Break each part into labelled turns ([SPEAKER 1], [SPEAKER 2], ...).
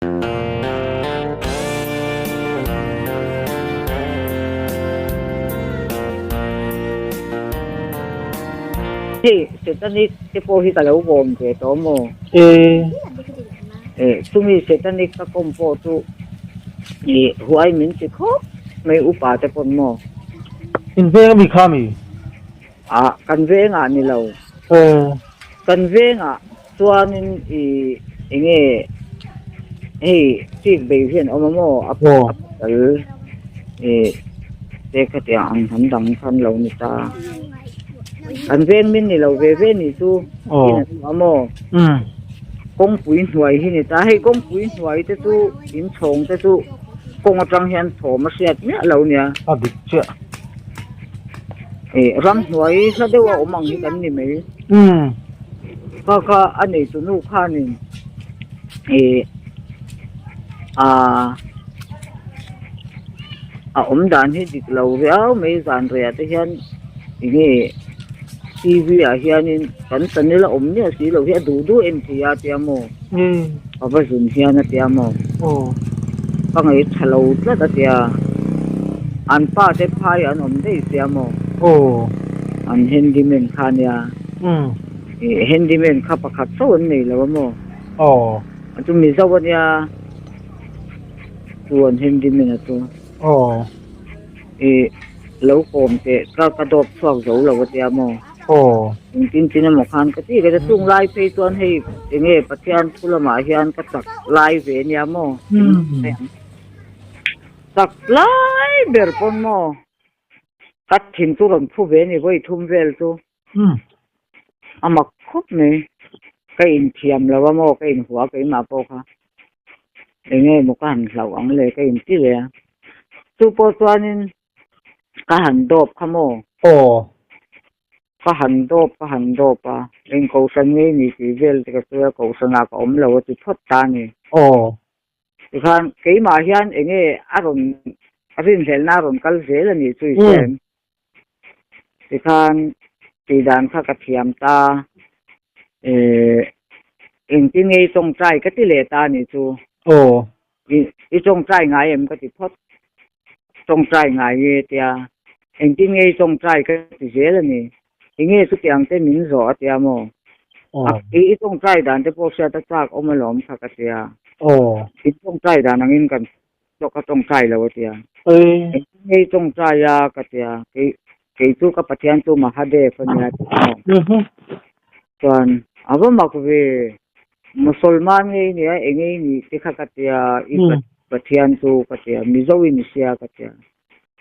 [SPEAKER 1] Hei Satanic te pawh hi ka lo kawm ve tawh maw? Eh chumi Satanic ka kawm pawh chu ih huai min ti khawp mai upa te pawn maw?
[SPEAKER 2] In veng ami kha mi?
[SPEAKER 1] Ah kan vengah ni lo. Kan vengah chuanin ih enge hei chik bei hian awm a maw a pasal ih te khatiang ang hnam dang khan lo ni ta. Kan veng min ni lo ve ve ni chu in an awm a maw. Kawngpui hnuai hi ni ta. Hei kawngpui hnuai te chu inchhawng te chu kawng atang hian thawm a hriat miah lo nia.
[SPEAKER 2] A dik chiah.
[SPEAKER 1] Eh ramhnuai hla deuh a awm ang hi kan ni mai.
[SPEAKER 2] Umm.
[SPEAKER 1] Kha kha a neitu nu khanin eh a a awm dan hi dik lo riau mai zan reh ah te hian enge T V ah hianin kan channel a awm miah si lo hi a duh duh en thei a tia maw.
[SPEAKER 2] Umm.
[SPEAKER 1] A va zun hian a tia maw.
[SPEAKER 2] Aw.
[SPEAKER 1] Ka ngaih tha lo tlat a tia. An pa te phai an awm daih sia maw.
[SPEAKER 2] Aw.
[SPEAKER 1] An handyman kha nia.
[SPEAKER 2] Umm.
[SPEAKER 1] Ih handyman kha pakhat chauh an nei lo a maw.
[SPEAKER 2] Aw.
[SPEAKER 1] A chu Mizo a nia. Chu an handyman a chu.
[SPEAKER 2] Aw.
[SPEAKER 1] Ih lo kawm teh ka ka dawp chhuak zo lo a tia maw.
[SPEAKER 2] Aw.
[SPEAKER 1] Engtin tin emaw khan ka ti ka ti chung lai phei chuan hei enge Pathian thu lamah hian ka chak lai ve nia maw chak lai ber pawn maw ka thin chu rawn phu ve ni vawi thum vel chu a mak khawp mai ka inthiam lo a maw ka inhua keimah pawh kha enge maw ka han hlauh ang le ka inti ve a chu pawh chuanin. Ka han dawp kha maw?
[SPEAKER 2] Aw.
[SPEAKER 1] Ka han dawp, ka han dawp a, eng kohhran ngei ni tih vel te ka sawi a, kohhranah ka awm lo a ti phawt ta a ni.
[SPEAKER 2] Aw.
[SPEAKER 1] Tikhan keimah hian eng nge a rawn rinhlelhna a rawn kal zel a nih chu i hria em? Tikhan tih dan kha ka thiam ta, eh engtin nge i tawngtai ka ti leh ta a nih chu.
[SPEAKER 2] Aw.
[SPEAKER 1] I tawngtai ngai em ka ti phawt. Tawngtai ngai nge tia engtin nge i tawngtai ka ti zel a ni. Enge chutiang te min zawh a tia maw? I tawngtai dan te pawh hriat a chak awm alawm kha ka tia. I tawngtai dan angin kan ka tawngtai lo a tia. Engtin nge i tawngtai a ka tia. Kei chu ka Pathian chu Mahadev a nia ti maw? Chuan a va mak ve. Musalman ngei nia eng ei nih te kha ka tia i Pathian chu ka tia Mizo in i hria ka tia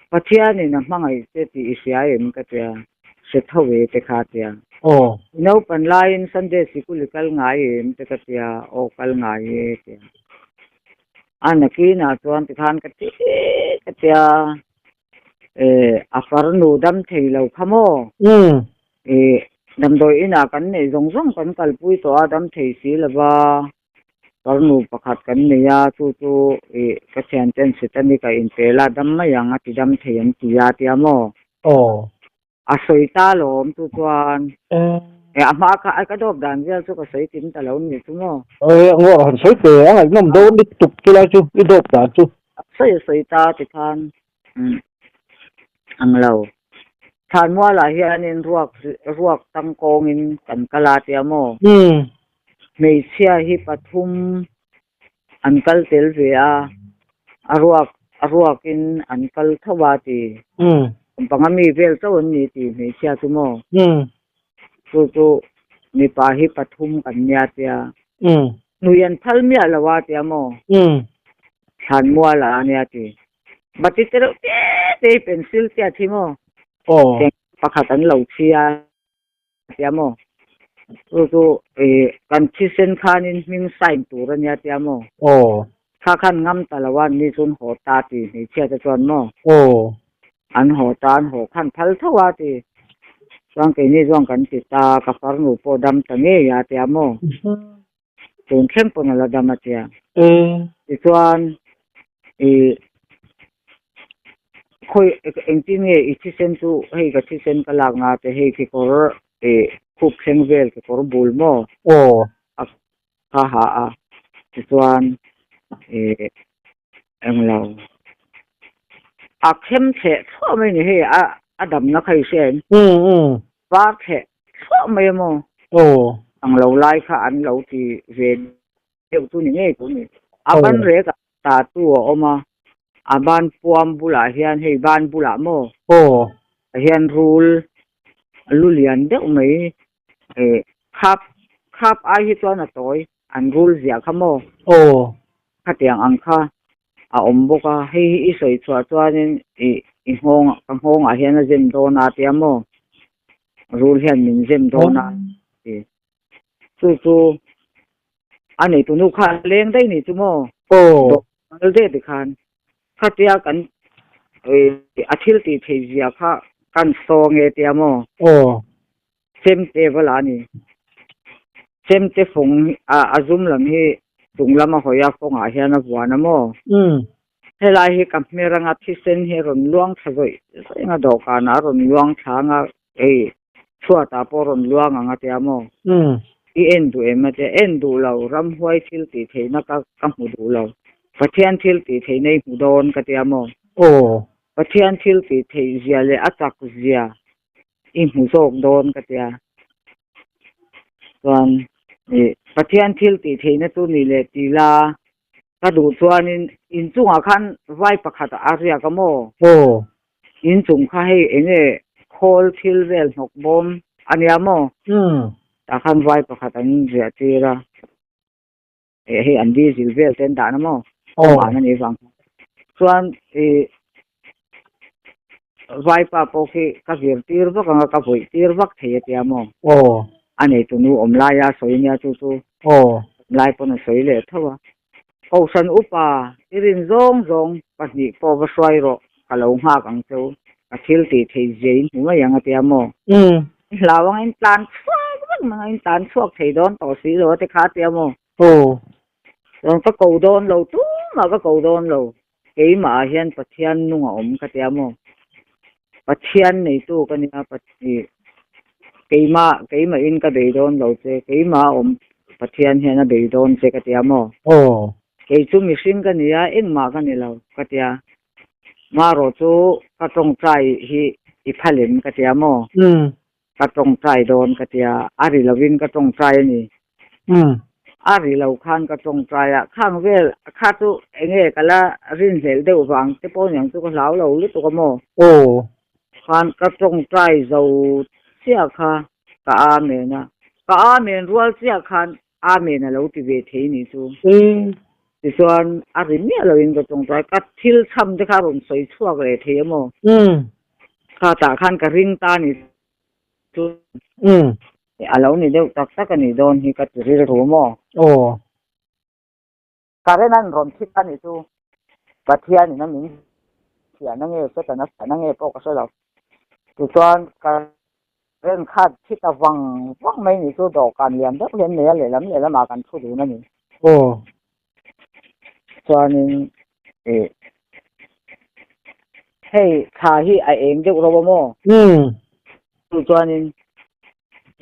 [SPEAKER 1] Pathian in a hmangaih che tih i hria em ka tia hre tho ve te kha tia i naupan laiin Sunday sikul i kal ngai em te ka tia aw kal ngai e tia a nakinah chuan tikhan ka ti ka tia Eh a farnu dam thei lo kha maw? Eh damdawi inah kan neih zawng zawng kan kalpui tawh a dam thei si lo va, farnu pakhat kan nei a chu chu eh ka thianten Setanik a inpel a dam mai ang a ti dam thei an ti a tia maw?
[SPEAKER 2] Aw.
[SPEAKER 1] A sawi ta lawm chu chuan eh a hma kha ai ka dawp dan vel chu ka sawi kim ta lo ni chu maw?
[SPEAKER 2] Eh ngawr han sawi pe a ngaihnawm dawn lutuk chu lai chu i dawp dan chu.
[SPEAKER 1] A sawi a sawi ta tikhan umm ang lo. Thlanmualah hianin ruak ruak tangkawngin kan kal a tia maw? Hmeichhia hi pathum an kal tel ve a, a ruak a ruakin an kal tho a ti. Panga mi vel chauh an ni tih hmeichhia chu maw? Chu chu mipa hi pathum kan nia tia. Nui an phal miah lo a tia maw? Thlanmual ah a nia ti. Bati te reuh te te hi pencil te a thi maw? Pakhat an lo chhi a. Tia maw? Chu chu ih kan thisen khanin hming sign tur a nia tia maw?
[SPEAKER 2] Aw.
[SPEAKER 1] Kha khan ngam ta lo a, ni chuan haw ta ti hmeichhia te chuan maw?
[SPEAKER 2] Aw.
[SPEAKER 1] An haw ta, an haw khan phal tho a ti. Chuan keini chuan kan ti ta, ka farnu pawh dam ta ngei a tia maw? Tun thleng pawn a la dam a tia. Tichuan ih khawi engtin nge i thisen chu hei ka thisen ka lak na te hei kekawr ih khup thleng vel kekawr bul maw?
[SPEAKER 2] Aw.
[SPEAKER 1] A kha ha a. Tichuan. Ih englo a khem thleh thluah mai ni hei a a damna kha i hria em?
[SPEAKER 2] Um um.
[SPEAKER 1] Var thleh thluah mai a maw?
[SPEAKER 2] Aw.
[SPEAKER 1] Englo lai kha an lo ti ve deuh chu ni ngei tur ni. A ban rek ah tattoo a awm a, a ban puam bulah hian hei ban bulah maw?
[SPEAKER 2] Aw.
[SPEAKER 1] Hian rul lu lian deuh mai ih khap khap ai hi chuan a tawi. An rul ziah kha maw?
[SPEAKER 2] Aw.
[SPEAKER 1] Khatiang ang kha a awm bawk a, hei hi i sawi chhuah chuanin i i nghawng ka nghawngah hian a zem dawn a tia maw? Rul hian min zem dawn a ti. Chu chu a neitu nu kha a leng daih ni chu maw?
[SPEAKER 2] Aw.
[SPEAKER 1] Dawhkan deuh tikhan khatia kan a thil tih theih zia kha kan saw nge tia maw?
[SPEAKER 2] Aw.
[SPEAKER 1] Chemte va la a ni. Chemte fawng a a zum lam hi chung lama hawi a kawngah hian a vuan a maw?
[SPEAKER 2] Umm.
[SPEAKER 1] Helai hi ka hmer anga thisen hi a rawn luang thla zawih zawih anga dawhkanah a rawn luang thla anga ei chhuatah pawh a rawn luang ang a tia maw?
[SPEAKER 2] Umm.
[SPEAKER 1] I en duh em a tia, en duh lo, ramhuai thil tih theihna ka ka hmu duh lo. Pathian thil tih theihna i hmu dawn ka tia maw?
[SPEAKER 2] Aw.
[SPEAKER 1] Pathian thil tih theih zia leh a chak zia i hmu zawk dawn ka tia. Chuan ih Pathian thil tih theihna chu ni leh ti la, ka duh chuanin inchungah khan vai pakhat a riak a maw?
[SPEAKER 2] Aw.
[SPEAKER 1] Inchung kha hei eng nge khawl thil vel hnawk bawm a nia maw?
[SPEAKER 2] Umm.
[SPEAKER 1] Tah khan vai pakhat an riah tir a. Eh hei an diesel vel te an dah na maw?
[SPEAKER 2] Aw.
[SPEAKER 1] An a nih vang chuan ih vaipa pawh khi ka vir tir vak anga ka vawih tir vak thei a tia maw?
[SPEAKER 2] Aw.
[SPEAKER 1] A neitu nu awm laia sawi nia chu chu
[SPEAKER 2] Aw.
[SPEAKER 1] awm lai pawn a sawi leh tho a. Kohhran upa i rin zawng zawng pahnih pawh va hruai rawh ka lo nghak ang cheu ka thil tih thei zia in hmu mai ang a tia maw?
[SPEAKER 2] Umm.
[SPEAKER 1] Hlau anga in tlan chhuak vek mai anga in tlan chhuak thei dawn tawh si lo a ti kha a tia maw?
[SPEAKER 2] Aw.
[SPEAKER 1] Chuan ka ko dawn lo tumah ka ko dawn lo keimah ah hian Pathian nung a awm ka tia maw? Pathian neitu ka nia Pathian keimah keimah in ka bei dawn lo che keimah a awm Pathian hian a bei dawn che ka tia maw?
[SPEAKER 2] Aw.
[SPEAKER 1] Kei chu mihring ka nia engmah ka ni lo ka tia marawh chu ka tawngtai hi i phalem ka tia maw?
[SPEAKER 2] Umm.
[SPEAKER 1] Ka tawngtai dawn ka tia, a ri lovin ka tawngtai a ni.
[SPEAKER 2] Umm.
[SPEAKER 1] A ri lo khan ka tawngtai a, khang vel kha chu enge ka la rinhlelh deuh vang te pawh niang chu ka hlau lo lutuk a maw?
[SPEAKER 2] Aw.
[SPEAKER 1] Khan ka tawngtai zo chiah kha ka amen a, ka amen rual chiah khan amen a lo ti ve thei ni chu.
[SPEAKER 2] Umm.
[SPEAKER 1] Tichuan a ri miah loin ka tawngtai, ka thil chham te kha a rawn sawi chhuak leh thei a maw?
[SPEAKER 2] Umm.
[SPEAKER 1] Kha tah khan ka ring ta ni chu.
[SPEAKER 2] Umm.
[SPEAKER 1] A lo ni deuh tak tak a nih dawn hi ka ti rilru maw?
[SPEAKER 2] Aw.
[SPEAKER 1] Current an rawn thik a nih chu. Pathian in a min fiahna nge Satan a fiahna nge pawh ka hre lo. Tichuan current kha thi ta vang vang mai nih chu dawhkan lian deuh hian nei a lehlam lehlamah kan thu dun a ni.
[SPEAKER 2] Aw.
[SPEAKER 1] Chuanin ih hei thla hi a eng deuh ro a maw?
[SPEAKER 2] Umm.
[SPEAKER 1] Chu chuanin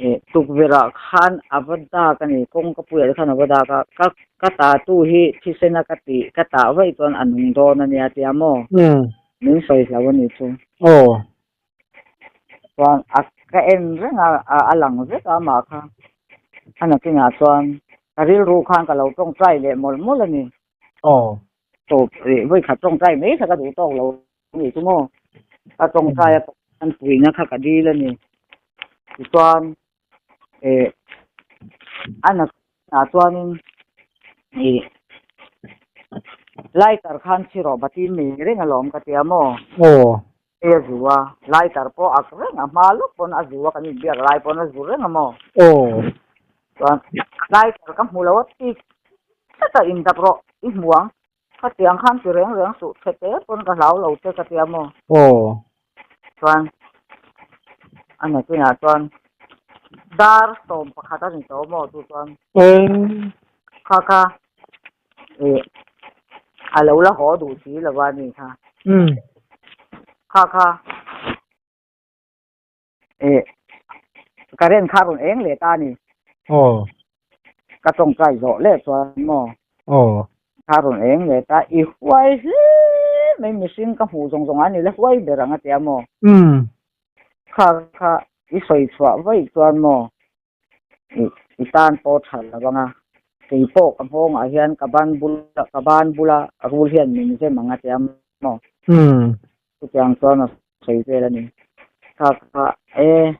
[SPEAKER 1] ih tukverh ah khan a va dak a ni, kawngka puiah te khan a va dak a, ka ka tatu hi thisen a ka tih ka tah vaih chuan a nung dawn a nia tia maw?
[SPEAKER 2] Umm.
[SPEAKER 1] Min sawi hlo a ni chu.
[SPEAKER 2] Aw.
[SPEAKER 1] Chuan a ka en reng a, a lang vek a amah kha. A nakinah chuan ka rilru khan ka lo tawngtai leh mawlh mawlh a ni.
[SPEAKER 2] Aw.
[SPEAKER 1] Tawp rih vawi khat tawngtai mai kha ka duh tawk lo a nih chu maw. Ka tawngtai a Pathian puihna kha ka dil a ni. Tichuan eh a nakinah chuanin ih lighter khan chhi rawh bati nei reng alawm ka tia maw.
[SPEAKER 2] Aw.
[SPEAKER 1] Hei a zu a, lighter pawh ak reng a, hma lawk pawn a zu a, kan inbiak lai pawn a zu reng a maw?
[SPEAKER 2] Aw.
[SPEAKER 1] Chuan lighter ka hmu lo a, ti tlat a indap rawh, i hmu ang, khatiang khan ti reng reng suh, chhe te pawn ka hlau lo che ka tia maw?
[SPEAKER 2] Aw.
[SPEAKER 1] Chuan a nakinah chuan dar 11 a ni tawh maw chu chuan.
[SPEAKER 2] Aw.
[SPEAKER 1] Kha kha Ih a lo la haw duh si lo a ni kha.
[SPEAKER 2] Umm.
[SPEAKER 1] Kha kha. Ih current kha a rawn eng leh ta a ni.
[SPEAKER 2] Aw.
[SPEAKER 1] Ka tawngtai zawh leh chuan maw.
[SPEAKER 2] Aw.
[SPEAKER 1] Kha rawn eng leh ta, i huai hle mai mihring ka hmuh zawng zawng ah ni la huai ber ang a tia maw? Kha kha i sawi chhuah vaih chuan maw i tan pawh tha lo ang a, kei pawh ka nghawngah hian ka ban bula ka ban bula rul hian min zem ang a tia maw? Chutiang chuan a sawi vel a ni. Kha kha e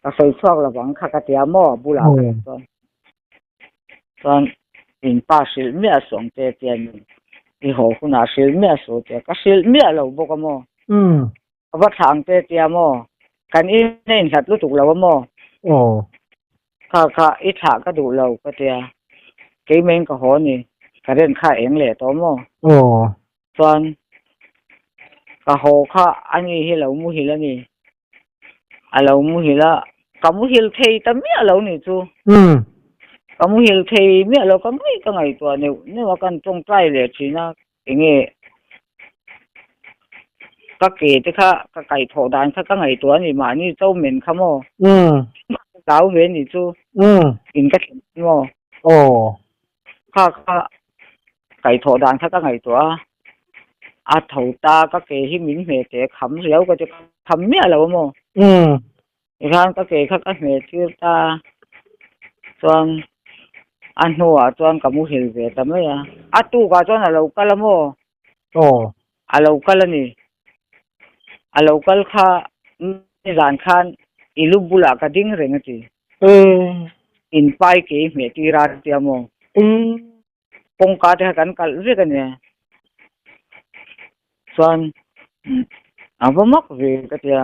[SPEAKER 1] ka sawi chhuak lo vang kha ka tia maw bulah ka ti chuan. Chuan in pa hrilh miah suh ang che tia ni. I haw hunah hrilh miah suh tia ka hrilh miah lo bawk a maw. Ka va thlah ang che tia maw. Kan in a inhlat lutuk lo a maw. Kha kha i thlah ka duh lo ka tia. Keimah in ka haw ni. Current kha a eng leh tawh maw. Chuan ka haw kha ani hi lo muhil a ni. A lo muhil a, ka muhil thei ta miah lo ni chu. Ka muhil thei miah lo, ka ngaih ka ngaihtuah neuh neuh a, kan tawngtai leh thin a, enge ka ke te kha ka kaihthawh dan kha ka ngaihtuah a ni, mahni cho men kha maw? Ka hlau ve ni chu, in ka thlen maw? Kha kha kaihthawh dan kha ka ngaihtuah a, a tho ta ka ke hi min hmeh teh kham riau ka ti kham miah lo a maw? Tikhan ka ke kha ka hmeh tir ta chuan a hnuah chuan ka muhil ve ta mai a, a tukah chuan a lo kal a maw? A lo kal a ni, a lo kal kha nizan khan i lu bulah ka ding reng a ti. In pai ke i hmeh tir a tia maw? Kawngka te kha kan kalh vek a nia. Chuan a va mak ve ka tia.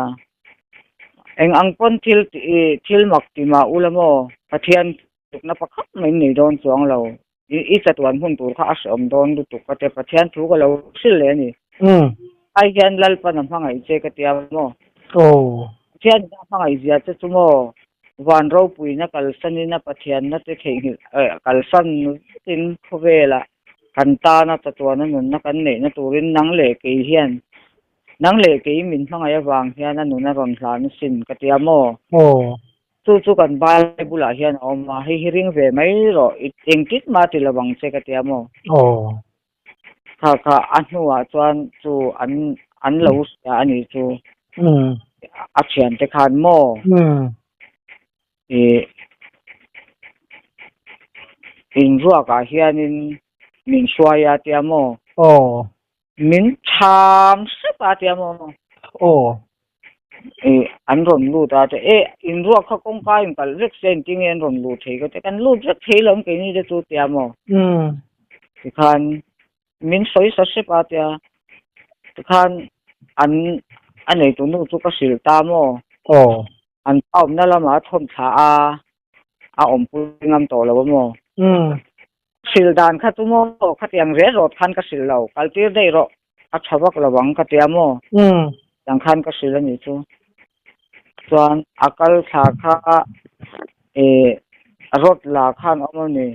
[SPEAKER 1] Eng ang pawn thil thil mak ti mah ula maw? Pathian tukna pakhat mai in nei dawn chuang lo. I chatuan hun tur kha a hrehawm dawn lutuk ka tia. Pathian thu ka lo hrilh leh a ni. Ai hian Lalpan a hmangaih che ka tia maw? Pathian in a hmangaih zia che chu maw? Van ropuina kalsanin a Pathianna te theihnghilh kalsan vekin khawvelah kan tana chatuana nunna kan neihna turin nang leh kei hian nang leh kei min hmangaih avang hian a nun a rawn hlan asin ka tia maw? Chu chu kan Bible ah hian a awm a, hei hi ring ve mai rawh, engtin mah ti lo ang che ka tia maw? Kha kha a hnuah chuan chu an an lo hria a nih chu. A thiante khan maw? Ih inruakah hianin min hruai a tia maw? Min chham hrep a tia maw? Ih an rawn lut a tia e inruak kha kawngka in kalh vek se engtin nge an rawn lut thei ka tia kan lut vek thei lo ang keini te chu tia maw? Tikhan min sawi sa hrep a tia tikhan an a neitu nu chu ka hrilh ta maw? An pa awmna lamah a thawn thla a, a awmpui ngam tawh lo a maw? Hrilh dan kha chu maw, khatiang zel rawt khan ka hrilh lo, kal tir daih rawh, a tha vak lo ang ka tia maw? Tiang khan ka hrilh a nih chu. Chuan a kal thla kha ih rawt la khan a awm a ni.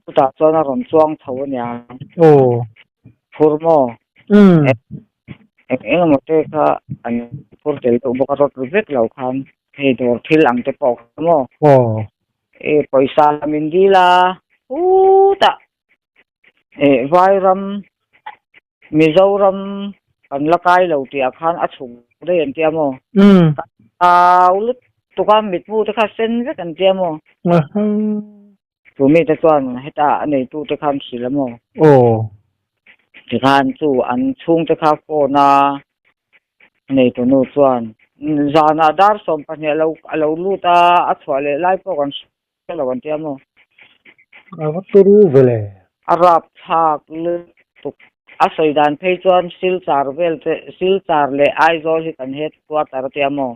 [SPEAKER 1] Chutah chuan a rawn chuang chho a nia. Phur maw? Eng eng emaw te kha an phur tel deuh bawk a, rawt ru vek lo khan hei dawr thil ang te pawh kha maw? E pawisa min dil a, chutah e Vairam Mizoram kan la kai lo tih ah khan a chhuk daih an tia maw? Ka au lutuk a, mitmu te kha sen vek an tia maw? Chu mite chuan heta a neitu te khan hrilh a maw? Tikhan chu an chhungte kha phone a neitu nu chuan zanah dar 12 a lo lut a, a chhuah leh lai pawh kan hre lo an tia maw?
[SPEAKER 2] A va turu ve le.
[SPEAKER 1] A rap thlak lutuk. A sawi dan phei chuan Silchar vel te, Silchar leh Aizawl hi kan headquarter a tia maw?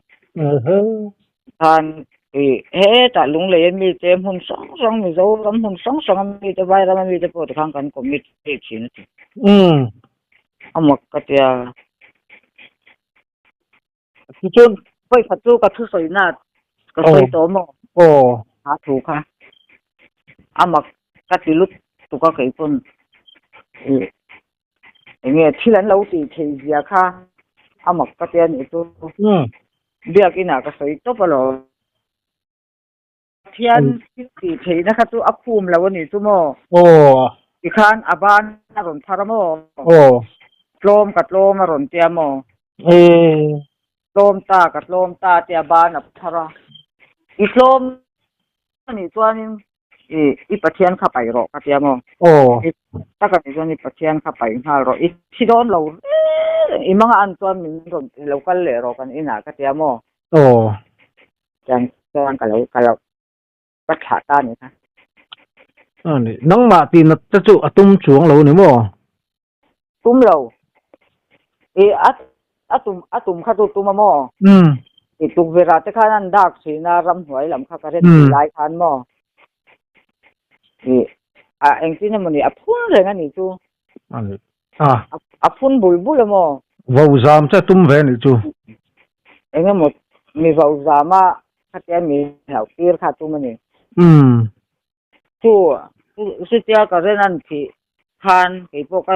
[SPEAKER 1] Khan ih hetah lunglei a mite hmun hrang hrang Mizoram hmun hrang hrang a mite Vairam a mite pawh tikhan kan committee thin a ti. A mak ka tia.
[SPEAKER 2] Tichuan
[SPEAKER 1] Vawi khat chu ka thusawi na ka sawi tawh maw? A thu kha a mak ka ti lutuk a kei pawn ih eng nge thil an lo tih theih zia kha a mak ka tia nih chu. Biakinah ka sawi tawp alawm. Pathian thil tih theihna kha chu a khum lo a nih chu maw?
[SPEAKER 2] Aw.
[SPEAKER 1] Tikhan a ban a rawn thar a maw?
[SPEAKER 2] Aw.
[SPEAKER 1] Tlawm ka tlawm a rawn tia maw?
[SPEAKER 2] Ee.
[SPEAKER 1] Tlawm ta ka tlawm ta tia ban a thar a. I tlawm a nih chuanin i i Pathian kha paih rawh ka tia maw?
[SPEAKER 2] Aw.
[SPEAKER 1] I tak a nih chuan i Pathian kha paih nghal rawh. I thi dawn lo reng i manga an chuan min rawn lo kal leh rawh kan inah ka tia maw?
[SPEAKER 2] Aw.
[SPEAKER 1] Chuan chuan ka lo ka lo ka thlah ta ni kha.
[SPEAKER 2] A ni. Nangmah tih nat te chu a tum chuang lo ni maw?
[SPEAKER 1] Tum lo. I a a tum a tum kha chu tum a maw?
[SPEAKER 2] Umm.
[SPEAKER 1] I tukverh ah te khan an dak thin a ramhnuai lam kha ka ren tih lai khan maw? I a engtin emaw ni a phun reng a nih chu.
[SPEAKER 2] A ni. A.
[SPEAKER 1] A phun bul bul a maw?
[SPEAKER 2] Vau zam che tum ve nih chu.
[SPEAKER 1] Eng emaw mi vau zam a khatia mi hlauh tir kha tum a ni.
[SPEAKER 2] Umm.
[SPEAKER 1] Chu chutia ka ren an thih khan kei pawh ka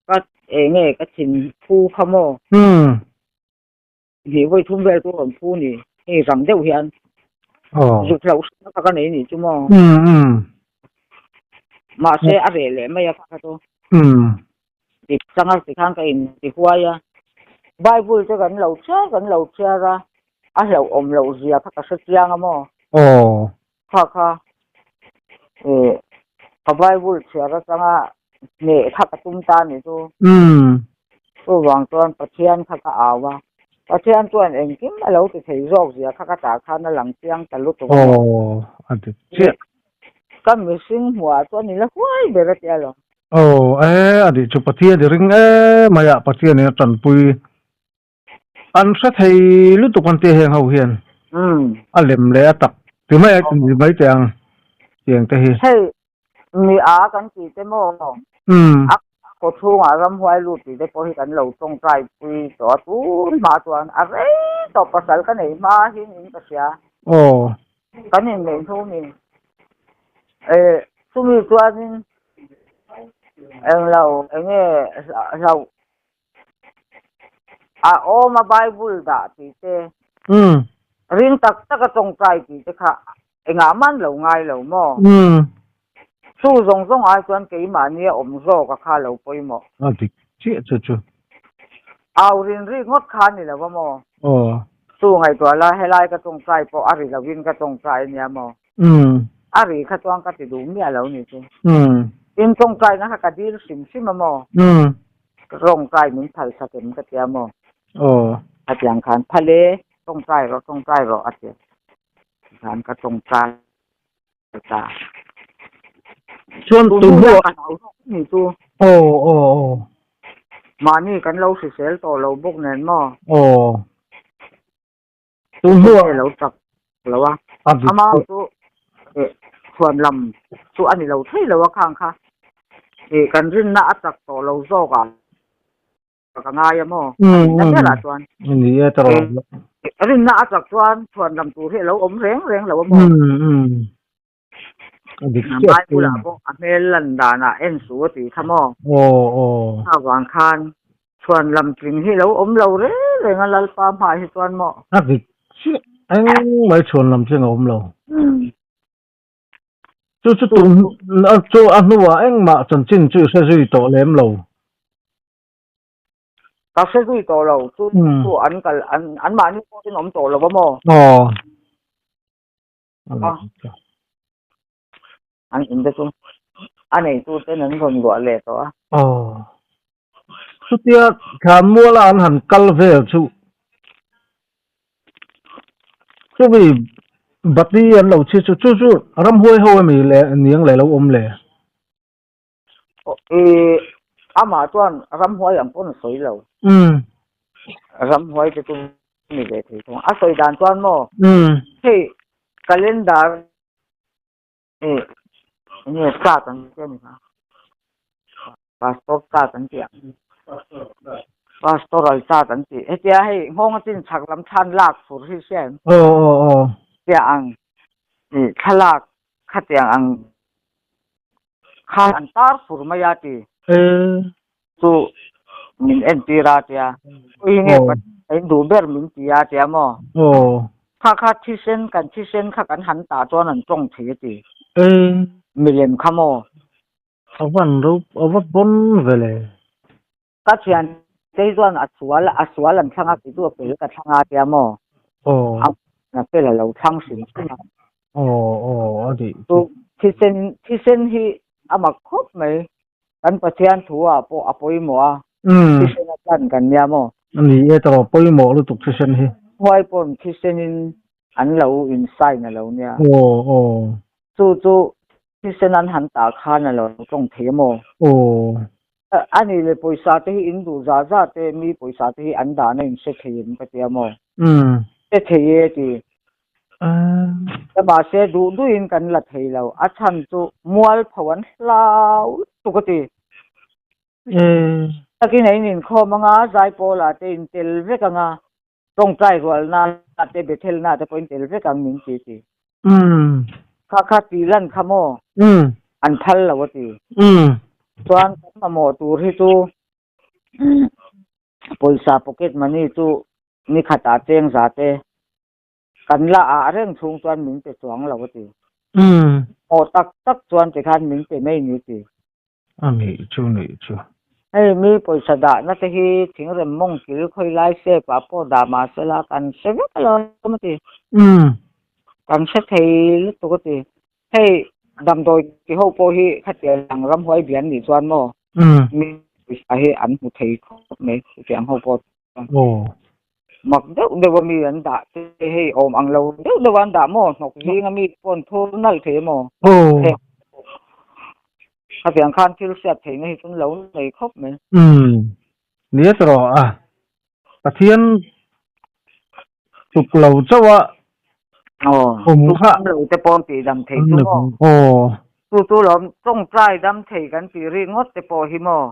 [SPEAKER 1] ka eng nge ka thin phu kha maw?
[SPEAKER 2] Umm.
[SPEAKER 1] Hnih vawi thum vel chu rawn phu ni. Hei rang deuh hian.
[SPEAKER 2] Aw.
[SPEAKER 1] Zuk hlauh hran kha ka nei nih chu maw?
[SPEAKER 2] Umm umm.
[SPEAKER 1] Mahse a reh leh mai a kha kha chu.
[SPEAKER 2] Umm.
[SPEAKER 1] Ti changa ti khan ka in ti huai a. Bible te kan lo chhiar kan lo chhiar a, a hlauhawm loh zia kha ka hre chiang a maw?
[SPEAKER 2] Aw.
[SPEAKER 1] Kha kha eh ka Bible chhiar atanga hneh kha ka tum ta ni chu.
[SPEAKER 2] Umm.
[SPEAKER 1] Chuvang chuan Pathian kha ka au a, Pathian chuan engkim a lo ti thei zawk zia kha ka tah khan a lang chiang ta lutuk a.
[SPEAKER 2] Aw, a dik chiah.
[SPEAKER 1] Ka mihring hmuhah chuan i la huai ber a tia lo.
[SPEAKER 2] Aw, e, a nih chu Pathian i ring em mai a, Pathian in a tanpui. An hre thei lutuk an tia heng ho hian. A lem leh a tak ti mai a ti mai teh ang tiang te hi.
[SPEAKER 1] Hei mi a kan tih te maw? A kaw chhungah ramhuai lut tih te pawh hi kan lo tawngtai pui tawh a tun hma chuan a rei tawh pasal ka nei hma hin in ka hria.
[SPEAKER 2] Aw.
[SPEAKER 1] Kan inneih hnu mi. Chumi chuanin englo enge hlauh A awm a Bible dah tih te, ring tak tak a tawngtai tih te kha engah man lo ngai lo maw? Chu zawng zawng ai chuan keimahni a awm zawk a kha lo pawimawh.
[SPEAKER 2] A dik chiah chu chu.
[SPEAKER 1] Au rin rik ngawt kha a ni lo a maw?
[SPEAKER 2] Aw.
[SPEAKER 1] Chu ngaihtuah la helai ka tawngtai pawh a ri loin ka tawngtai a nia maw? A ri kha chuan ka ti duh miah lo ni chu. Tin tawngtaina kha ka dil hrim hrim a maw? Tawngtai min phal sak em ka tia maw?
[SPEAKER 2] Aw.
[SPEAKER 1] A tiang khan phal e, tawngtai rawh tawngtai rawh a ti. Tikhan ka tawngtai ta.
[SPEAKER 2] Chuan
[SPEAKER 1] Tun
[SPEAKER 2] tun
[SPEAKER 1] hnu
[SPEAKER 2] hnuah
[SPEAKER 1] ka hlau zawk ni chu.
[SPEAKER 2] Aw aw aw.
[SPEAKER 1] Mahni kan lo hrisel tawh lo bawk nen maw?
[SPEAKER 2] Aw. Tun hnuah
[SPEAKER 1] lo chak lo a. Ama chu chhuan lam chu a ni lo thei lo a khang kha. Kan rinna a chak tawh lo zawk a ka ngai a maw? A nihna berah chuan.
[SPEAKER 2] Ni e tawh.
[SPEAKER 1] Rinna a chak chuan chhuan lam tur hi a lo awm reng reng lo a maw?
[SPEAKER 2] A dik chiah
[SPEAKER 1] Mai bulah pawh a hmel lan danah en su a tih kha maw?
[SPEAKER 2] Aw aw.
[SPEAKER 1] Kha vang khan chhuan lam tling hi lo awm lo reng reng a Lalpa hmaah hi chuan maw?
[SPEAKER 2] A dik chiah engmah chhuan lam tling a awm lo. Chu chu tum chu a hnuah engmah chanchin chu i hre zui tawh lem lo.
[SPEAKER 1] Ka hre zui tawh lo chu chu an kal an anmahni pawhin awm tawh lo va maw?
[SPEAKER 2] Aw.
[SPEAKER 1] An in te chu a neitu ten an rawn luah leh tawh a.
[SPEAKER 2] Aw. Chutia Thlanmuala an han kal vel chu chumi bati an lo chhi chu chu chu ramhuai ho emi le niang leh lo awm le?
[SPEAKER 1] Ih amah chuan ramhuai ang pawn a sawi lo.
[SPEAKER 2] Umm.
[SPEAKER 1] Ramhuai te chu ni ve thei thung. A sawi dan chuan maw?
[SPEAKER 2] Umm.
[SPEAKER 1] Hei calendar ih enge chart an ti a ni kha. Pastor chart an tih ang. Pastoral chart an tih. Hetia hei nghawng a chin chhak lam thlan lak fur hi hria em?
[SPEAKER 2] Aw aw aw.
[SPEAKER 1] Tia ang ih thlalak khatiang ang khan an tar fur mai a ti. Chu min entir a tia. Ui nge Pathian duh ber min ti a tia maw?
[SPEAKER 2] Aw.
[SPEAKER 1] Kha kha thisen kan thisen kha kan han tah chuan an tawng thei a ti.
[SPEAKER 2] E.
[SPEAKER 1] Milem kha maw?
[SPEAKER 2] A van ro a va pawn ve le.
[SPEAKER 1] Ka thian te hi chuan a sual a sual an thlang a kei chu a fel ka thlang a tia maw?
[SPEAKER 2] Aw.
[SPEAKER 1] A fel a lo thlang hrim hrim a.
[SPEAKER 2] Aw aw a nih
[SPEAKER 1] chu. Thisen thisen hi a mak khawp mai. Kan Pathian thu ah pawh a pawimawh a. Thisen a tlan kan nia maw?
[SPEAKER 2] A ni e tawh pawimawh lutuk thisen hi.
[SPEAKER 1] Huai pawn thisen in an lo in sign a lo nia.
[SPEAKER 2] Aw aw.
[SPEAKER 1] Chu chu thisen an han tah khan a lo tawng thei a maw?
[SPEAKER 2] Aw.
[SPEAKER 1] A nih leh pawisa te hi in duh zah zah te mi pawisa te hi an dahna in hre thei em ka tia maw? Hre thei e ti. Mahse duh duhin kan la thei lo. A chhan chu mualpho an hlau lutuk a ti. Takin a in inkhawm anga Zaipawla te in tel vek anga Tawngtai rualna te Bethelna te pawhin tel vek ang min ti ti. Kha kha tih lan kha maw? An phal lo a ti. Chuan kan mamawh tur hi chu pawisa pocket money chu ni khatah cheng za te kan la ah reng chhung chuan min pe chuang lo a ti. Maw tak tak chuan tikhan min pe mai ni ti.
[SPEAKER 2] A nih chu nih chu.
[SPEAKER 1] Hei mi pawisa dahna te hi thingrem mawng kil khawi lai sep ah pawh dah mah sela kan hre vek alawm a ti. Kan hre thei lutuk a ti. Hei damdawi ti ho pawh hi khatiang ramhuai bian nih chuan maw mi pawisa hi an hmu thei khawp mai chutiang ho pawh chuan. Mak deuh deuh a mi an dah te hei awm ang lo deuh deuh a an dah maw hnawk zing a mi pawh an thur nalh thei a maw? Heng khatiang khan thil hriat theihna hi chu an lo nei khawp mai.
[SPEAKER 2] Umm ni a rawh a Pathian tuk lo chauh a awm kha.
[SPEAKER 1] Tuk lo te pawh an tih dam thei chu maw? Chu chu lawm tawngtai dam thei kan tih rik ngawt te pawh hi maw?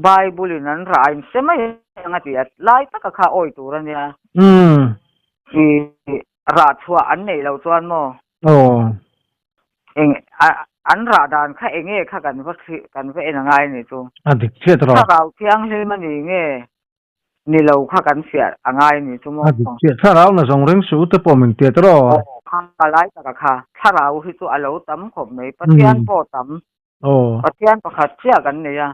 [SPEAKER 1] Bible in an rah a in hre mai ang a ti a, lai taka kha awi tur a nia. I rah chhuah an neih loh chuan maw? Eng an rah dan kha eng nge kha kan va kan va en a ngai a nih chu.
[SPEAKER 2] A dik chiat rawh.
[SPEAKER 1] Thlarau thianghlim a ni nge ni lo kha kan fiah a ngai a nih chu maw?
[SPEAKER 2] A dik chiah. Thlarau na zawng ring suh te pawh min tiat rawh.
[SPEAKER 1] Aw kha lai taka kha thlarau hi chu a lo tam khawp mai. Pathian pawh tam. Pathian pakhat chiah kan nei a.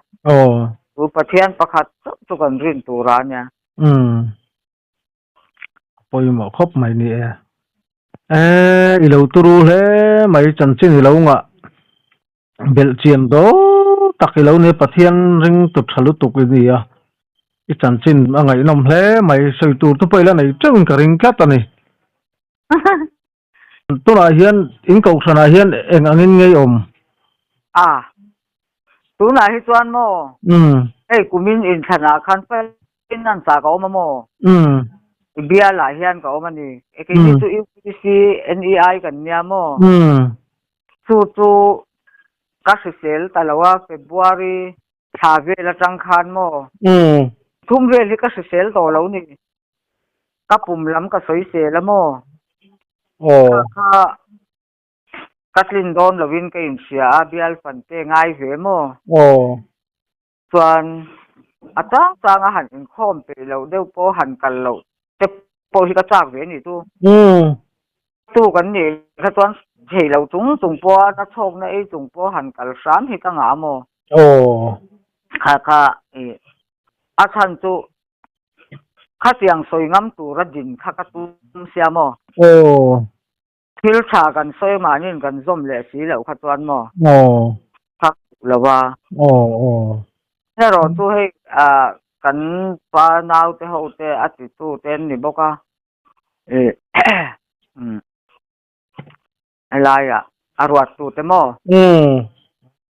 [SPEAKER 1] Chu Pathian pakhat chauh chu kan rin tur a nia.
[SPEAKER 2] Pawimawh khawp mai ni e. E i lo turu hle mai chanchin i lo ngah belh chian dawn tak i lo nia Pathian ring tu tha lutuk i ni a. I chanchin a ngaihnawm hle mai sawi tur te pawh i la nei teuhin ka ring tlat a ni. Tunah hian in kohhranah hian eng angin ngei awm?
[SPEAKER 1] A, tunah hi chuan maw? Hei kumin inthlanah khan finance ah ka awm a maw? I bialah hian ka awm a ni. E keini chu UPC NEI kan nia maw? Chu chu ka hrisel ta lo a, February thla vel atang khan maw? Thum vel hi ka hrisel tawh lo ni. Ka pum lam ka sawi sel a maw? Kha kha ka tlin dawn lovin ka inhria a, bial fan te ngai ve maw? Chuan a chang chang a han inkhawm peih loh deuh pawh han kal loh te pawh hi ka chak ve a nih chu. Tu kan nih kha chuan thei lo chung chung pawha na chhawkna ei chung pawh han kal hram hi ka ngah maw? Kha kha a chhan chu Khatiang sawi ngam tura din kha ka tum sia maw?
[SPEAKER 2] Aw.
[SPEAKER 1] Thil tha kan sawi mahniin kan zawm leh si loh kha chuan maw?
[SPEAKER 2] Aw.
[SPEAKER 1] Kha duh lo a.
[SPEAKER 2] Aw aw.
[SPEAKER 1] Erawh chu hei kan pa naute ho te a titu te an ni bawk a. Helaiah a ruat tu te maw?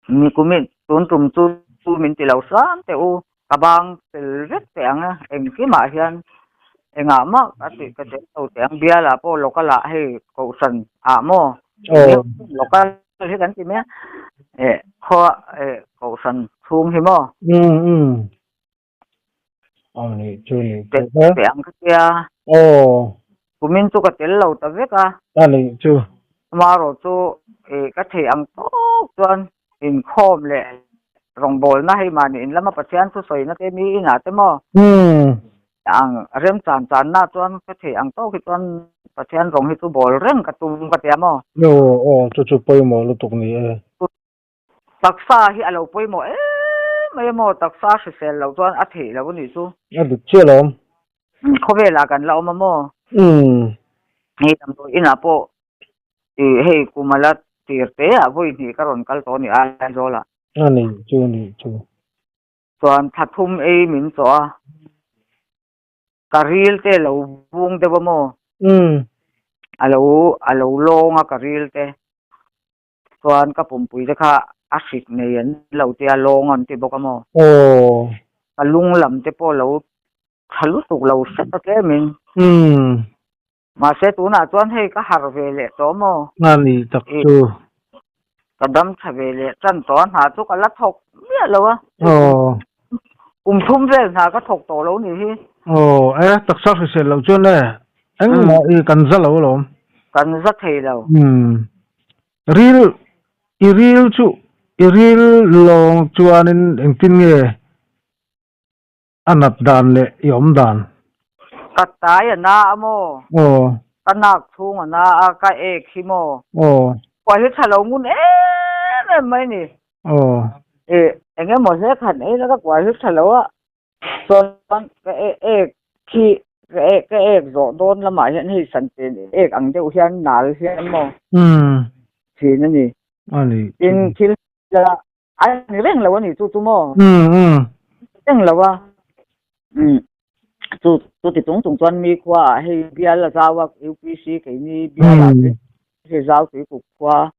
[SPEAKER 1] Ni kumin tun tum chu min ti lo hram teh u, ka bang fel vek teh ang e, engkimah hian engah mah ka tih ka tel lo teh ang, bialah pawh local ah hei kohhran ah maw local hi kan ti mai a, eh khua eh kohhran chhung hi maw? Tel teh ang ka tia. Kumin chu ka tel lo ta vek a. Amaherawh chu ka theih ang tawk chuan inkhawm leh rawngbawlna hei mahni in lama Pathian thu sawina te mi inah te maw ang remchan channa chuan ka theih ang tawk hi chuan. Pathian rawng hi chu bawl reng ka tum ka tia maw?
[SPEAKER 2] Aw aw chu chu pawimawh lutuk ni e.
[SPEAKER 1] Taksa hi a lo pawimawh em mai a maw? Taksa hrisel loh chuan a theih loh a nih chu.
[SPEAKER 2] A dik chiah lo awm.
[SPEAKER 1] Khawvelah kan la awm a maw?
[SPEAKER 2] Umm.
[SPEAKER 1] Hei damdawi inah pawh ih hei kum a la tir te ah vawi hnih ka rawn kal tawh a ni Aizawl ah.
[SPEAKER 2] A nih chu a nih chu.
[SPEAKER 1] Chuan thla thum ei min chawh a. Ka ril te lo vung deuh a maw?
[SPEAKER 2] Umm.
[SPEAKER 1] A lo a lo lawng a ka ril te. Chuan ka pumpui te kha a hrik nei an lo tia lawng an ti bawk a maw?
[SPEAKER 2] Aw.
[SPEAKER 1] Ka lung lam te pawh lo tha lutuk lo hret a tlemin.
[SPEAKER 2] Umm.
[SPEAKER 1] Mahse tunah chuan hei ka harh ve leh tawh maw?
[SPEAKER 2] A ni tak chu.
[SPEAKER 1] Ka dam tha ve leh tan tawh a, hna chu ka la thawk miah lo a.
[SPEAKER 2] Aw.
[SPEAKER 1] Kum thum vel hna ka thawk tawh lo ni hi.
[SPEAKER 2] Aw, e taksa hrisel loh chuan e, engmah i kan za lo alawm.
[SPEAKER 1] Kan za thei lo.
[SPEAKER 2] Umm. Ril, i ril chu, i ril lawng chuanin engtin nge A nat dan leh i awm dan.
[SPEAKER 1] Ka tai a na a maw?
[SPEAKER 2] Aw.
[SPEAKER 1] Ka nak chhung a na a, ka ek hi maw?
[SPEAKER 2] Aw.
[SPEAKER 1] Kua hi tha lo ngun em em mai ni.
[SPEAKER 2] Aw.
[SPEAKER 1] I eng emaw hle khan ei la ka kua hi tha lo a, chuan ka ek khi ka ek ka ek zawh dawn lamah hian hei santen ek ang deuh hian nal hian maw?
[SPEAKER 2] Umm.
[SPEAKER 1] Thin a ni.
[SPEAKER 2] A ni.
[SPEAKER 1] Tin thil A ni reng lo a ni chu chu maw?
[SPEAKER 2] Umm umm.
[SPEAKER 1] Reng lo a. Umm chu chu ti chung chung chuan mi khua ah hei bial a zau a UPC keini bial ah te hei zau tui kuk khua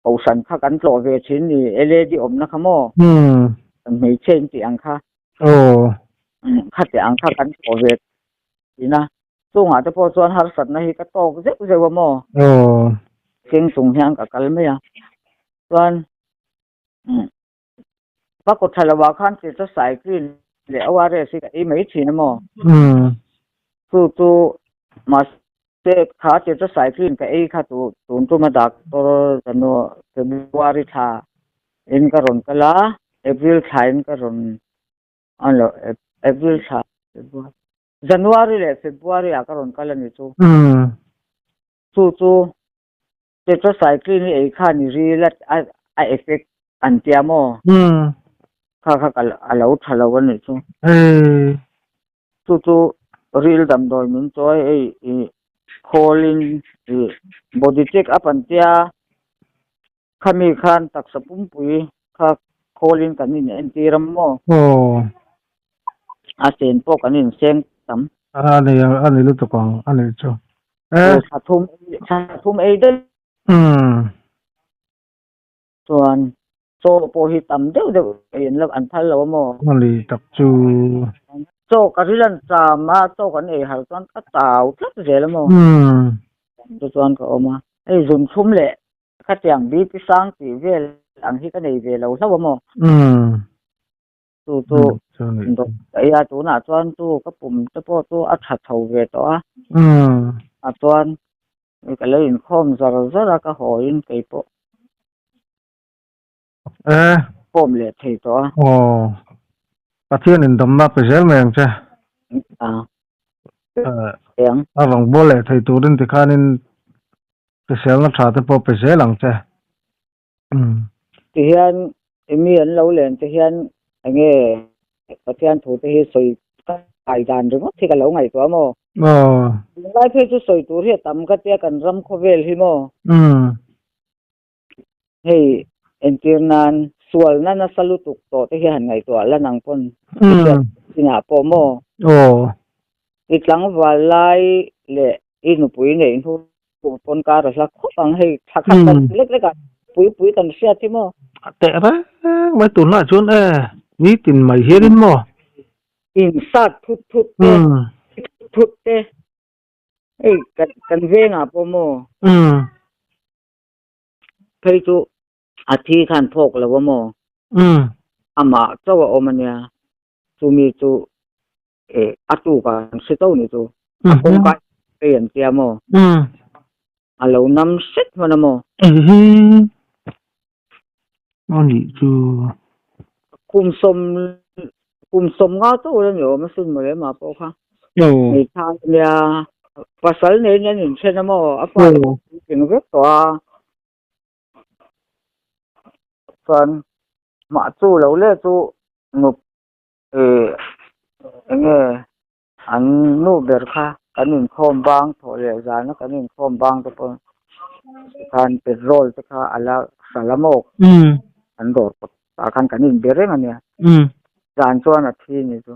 [SPEAKER 1] kohhran kha kan tlawh ve thin ni LAD awmna kha maw?
[SPEAKER 2] Umm.
[SPEAKER 1] Kan hmeichhe in tih ang kha.
[SPEAKER 2] Aw.
[SPEAKER 1] Kha tih ang kha kan tlawh ve thin a. Chungah te pawh chuan harsatna hi ka tawk zeuh zeuh a maw?
[SPEAKER 2] Aw.
[SPEAKER 1] Keng chung hian ka kal mai a. Chuan ka kut tha lovah khan tetracycline leh ORS hi ka ei mai thin a maw? Chu chu mahse kha tetracycline ka ei kha tu tun tuma doctor February thla in ka rawn kal a, April thla in ka rawn a lo April thla February January leh February ah ka rawn kal a ni chu. Chu chu Tetracycline hi ei khan i ril a a effect an tia maw? Kha kha ka a lo tha lo a nih chu. Chu chu ril damdawi min chawi ei i khawlin i body check up an tia khami khan taksa pumpui kha khawlin kan in entir a maw? A chen pawh kan inseng tam.
[SPEAKER 2] A ni a ni lutuk ang a nih chu.
[SPEAKER 1] Eh. Thla thum thla thum ei daih.
[SPEAKER 2] Umm.
[SPEAKER 1] Chuan chaw pawh hi tam deuh deuh ei an lo an phal lo a maw?
[SPEAKER 2] A ni tak chu.
[SPEAKER 1] Chaw ka ril an cham a, chaw kan ei har chuan ka chau tlat zel a maw?
[SPEAKER 2] Umm.
[SPEAKER 1] Chu chuan ka awm a. Hei zun thlum leh khatiang BP sang tih vel ang hi ka nei ve lo hlauh a maw?
[SPEAKER 2] Umm.
[SPEAKER 1] Chu chu ei a tunah chuan chu ka pum te pawh chu a tha chho ve tawh a. A chuan ka lo inkhawm zar zar a ka haw in kei pawh khawm leh thei tawh a.
[SPEAKER 2] Aw Pathian in damna pe zel mai ang che. A rawngbawl leh thei turin tikhanin hriselna tha te pawh pe zel ang che.
[SPEAKER 1] Ti hian mi an lo len te hian enge Pathian thu te hi sawi kai dan ringawt hi ka lo ngaihtuah maw?
[SPEAKER 2] Aw.
[SPEAKER 1] Tunlai phei chu sawi tur hi a tam ka tia kan ram khawvel hi maw?
[SPEAKER 2] Umm.
[SPEAKER 1] Hei entir nan sualna nasa lutuk tawh te hi han ngaihtuah la nang pawn inah pawh maw?
[SPEAKER 2] Aw.
[SPEAKER 1] I tlangval lai leh i nupui neih hnu pawn kar a hla khawp ang hei thla khat kan lek lek ah pui pui kan hriat hi maw.
[SPEAKER 2] Teh reng mai tunlai chuan e nitin mai hianin maw.
[SPEAKER 1] In sat thut thut te thut thut te hei kan kan vengah pawh maw. Phei chu a thi khan phawk lo a maw. Amah chauh a awm a nia chumi chu Eh, a tuk a an hre tho ni chu. A kawngka phei an tia maw? A lo nam hret hman a maw?
[SPEAKER 2] Ehe, a nih chu.
[SPEAKER 1] Kum sawm, kum sawm nga chauh la ni awm asin mawle mah pawh kha. Hmeithai ania, Pasal neiin an inthen a maw? A fate pawh puitling vek tawh a. Chuan mah chu lo leh chu nup ih eng nge an nu ber kha kan inkhawm bang thawh leh zana kan inkhawm bang te pawh khan petrol te kha a la hralh a maw? An dawr kawt ah khan kan inbe reng a nia. Zan chuan a thi ni chu.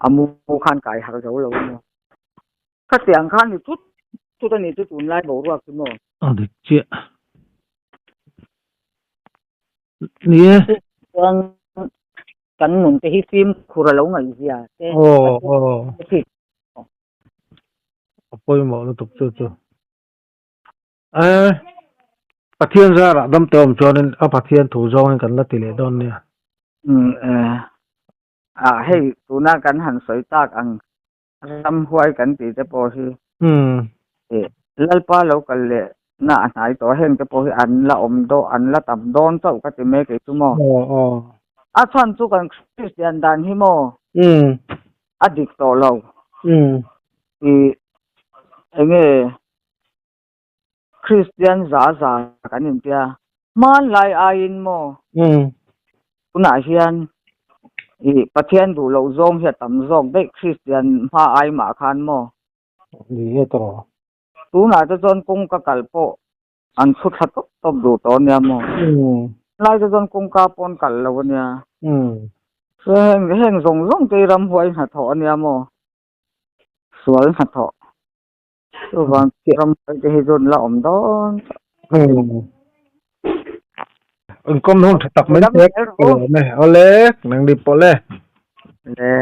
[SPEAKER 1] A mu khan kai harh zo lo a maw? Khatiang khan ni tut tut a ni chu tunlai boruak chu maw?
[SPEAKER 2] A dik chiah. Ni e.
[SPEAKER 1] Chuan kan nun te hi fimkhur a lo ngaihzia te.
[SPEAKER 2] Aw aw. A pawimawh lutuk chu chu. E Pathian zarah dam te awm chuanin a Pathian thu zawngin kan la ti leh dawn nia.
[SPEAKER 1] Umm e. Ah hei tuna kan han sawi tak ang ramhuai kan tih te pawh hi ih Lalpa lo kal leh na a hnai tawh heng te pawh hi an la awm dawn an la tam dawn chauh ka ti mai kei chu maw. A chhan chu kan Kristian dan hi maw a dik tawh lo. Ih enge Kristian za za kan intia. Hmanlai aiin maw? Tunah hian ih Pathian duh loh zawng hi a tam zawk daih Kristian hma ai mah khan maw?
[SPEAKER 2] Ni e tawh.
[SPEAKER 1] Tunah te chuan kawngka kal pawh an chhu thla tawp tawp duh tawh ania maw? Hmanlai te chuan kawngka pawh an kalh lo ania. Heng heng zawng zawng te hi ramhuai hnathawh ania maw? Sual hnathawh. Chuvang ram te hi chu an la awm dawn chauh.
[SPEAKER 2] Inkawm hun tha tak mai te. Awle, nang ni pawh le.
[SPEAKER 1] Le.